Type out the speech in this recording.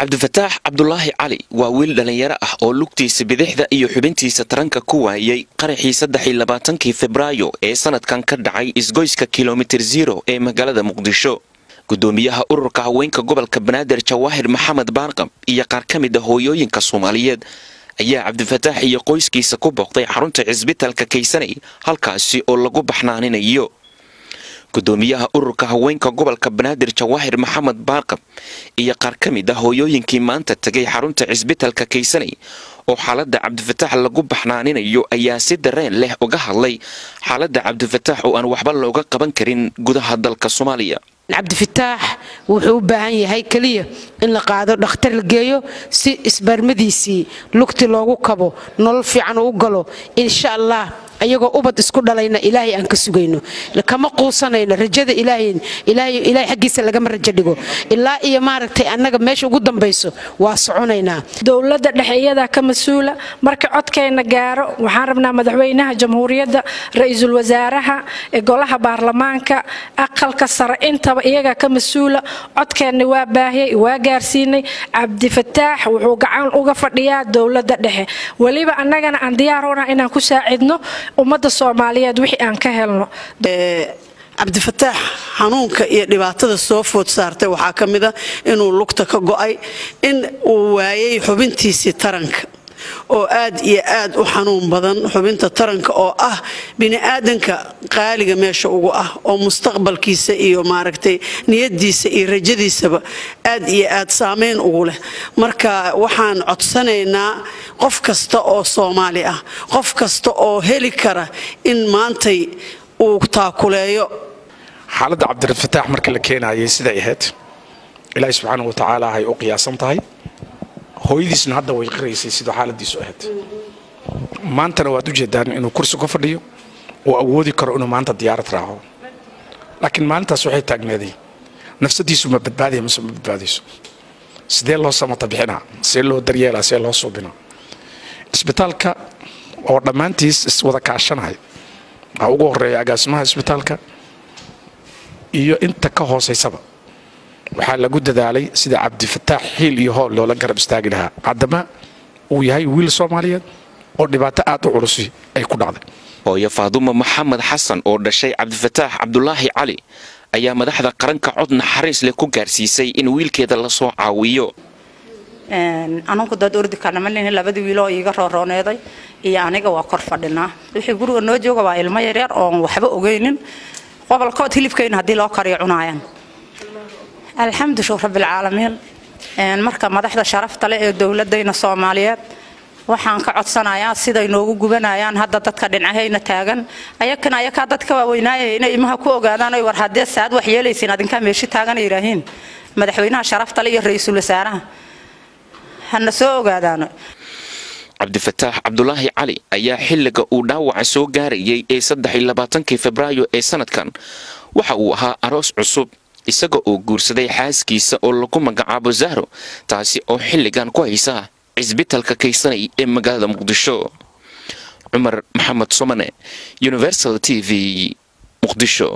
Cabdifataax Cabdulaahi Cali waa wiil dhalinyaro ah oo lugtiisa bidixda iyo xubintiisa taranka ku waayay qaraxii 23-kii Febraayo ee sanadkan ka dhacay isgoyska Kilomitir Zero ee magaalada Muqdisho. Gudoomiyaha ururka haweenka gobolka Banaadir Jawaahir Maxamed Baarqab iyo qaar ka mid a hooyooyinka Soomaaliyeed ayaa Cabdifataax iyo qoyskiisa ku booqday xarunta cisbitaalka Kaysanay, halkaasi oo lagu baxnaaninayo. Gudoomiyaha ururka haweenka gobolka Banaadir Jawaahir Maxamed Baarqab iyo qaar ka mid ah hooyooyinkii maanta tagay xarunta cisbitaalka Kaysanay oo xaaladda Cabdifataax lagu baxnaaninayo ayaa si dareen leh uga hadlay xaaladda Cabdifataax oo aan waxba looga qaban karin gudaha dalka Soomaaliya. Cabdifataax wuxuu u baahan yahay keliya in la qaado, dhakhtar la geeyo, si isbarmadiisii lugti loogu kabo, nolol fiican uu galo insha Allah, ayagoo ubad isku dhalayna Ilaahay aan ka sugayno. Kama quusanayno rajada Ilaahay, Ilaahay xaggiisa lagama rajo dhigo. Ilaa iyo maaragtay annaga meesha ugu dambayso waa soconaynaa. Dowladda dhexe iyadaa ka mas-uula. Marka codkeenna gaaro, waxaan rabnaa madaxweynaha jamhuuriyadda, ra-iisul wasaaraha, golaha baarlamaanka, aqalka sare, intaba iyagaa ka mas-uula. Codkeenna waa baahiyey, waa gaarsiinay. Cabdifataax wuxuu gacan uga fadhiyaa dowladda dhexe. Weliba annagana aan diyaar u nahay inaan ku saacidno ummadda Soomaaliyeed wixii aan ka helno. Cabdifataax xanuunka iyo dhibaatada soo food saartay waxaa ka mid a inuu lugta ka go'ay, in uu waayay xubintiisii taranka oo aad iyo aad u xanuun badan, xubinta taranka oo ah bini'aadanka qaaliga meesha ugu ah oo mustaqbalkiisa iyo maaragtay niyadiisa iyo rajadiisaba aad iyo aad saameyn ugu leh. Marka waxaan codsanaynaa qof kasta oo Soomaali ah, qof kasta oo heli kara, in maantay uu taakuleeyo. Xaaladda Cabdifataax marka la keenayay siday ahayd, Ilaahi subxaana wa tacaala ay u qiyaasan tahay. Hooyadiisna hadda way qiraysay siduu xaaladiisu ahayd. Maantana waad ujeedaan inuu kursi ku fadhiyo oo awoodi karo inuu maanta diyaarad raaco, laakiin maalintaas waxay taagneeday nafsadiisu ma badbaadaya mase ma badbaadayso, sidee loo samata bixinaa, see loo daryeelaa, see loo suubinaa? Isbitaalka oo dhammaantiis iswada kaashanaya, waxaa ugu horeeya agaasimaha isbitaalka iyo inta ka hoosaysaba, waxaa lagu dadaalay sida Cabdifataax xiil iyo hool loola garab istaagi lahaa, haddama uu yahay wiil Soomaaliyeed oo dhibaato aad u culusi ay ku dhacday. Hooyo Faadumo Maxamed Xasan oo dhashay Cabdifataax Cabdulaahi Cali ayaa madaxda qaranka cod naxariis leh ku gaarsiisay in wiilkeeda lasoo caawiyo. Anunku dad ordi karna ma lihin. Labadii wiiloo iiga roorooneeday iyo aniga waa kor fadhinaa. Wixii guriga noo jooga waa ilmo yaryar oon waxba ogeynin, qobolkood hilibkayna haddii loo kariyo cunaayaan. Alxamdu shukr rabbilcaalamiin. Marka madaxda sharafta leh ee dowladayna Soomaaliyeed waxaan ka codsanayaa siday noogu gubanayaan hadda dadka dhinacahayna taagan, ayakana ayakaa dadka waaweynaaya, inay imaha ku ogaadaan oy war haddee saad wax yeelaysiin adinkaa meeshi taagan ay yidhaahiin. Madaxweynaha sharafta leh iyo ra-iisul wasaaraha hana soo ogaadaano. Cabdifataax Cabdulaahi Cali ayaa xilliga uu dhaawaca soo gaarayay ee 23-kii Febraayo ee sanadkan waxa uu ahaa aroos cusub, isaga oo guursaday xaaskiisa oo lagu magacaabo Zahro, taasi oo xilligan ku haysa cisbitalka Kaysanay ee magaalada Muqdisho. Cumar Maxamed Somane, Universal TV, Muqdisho.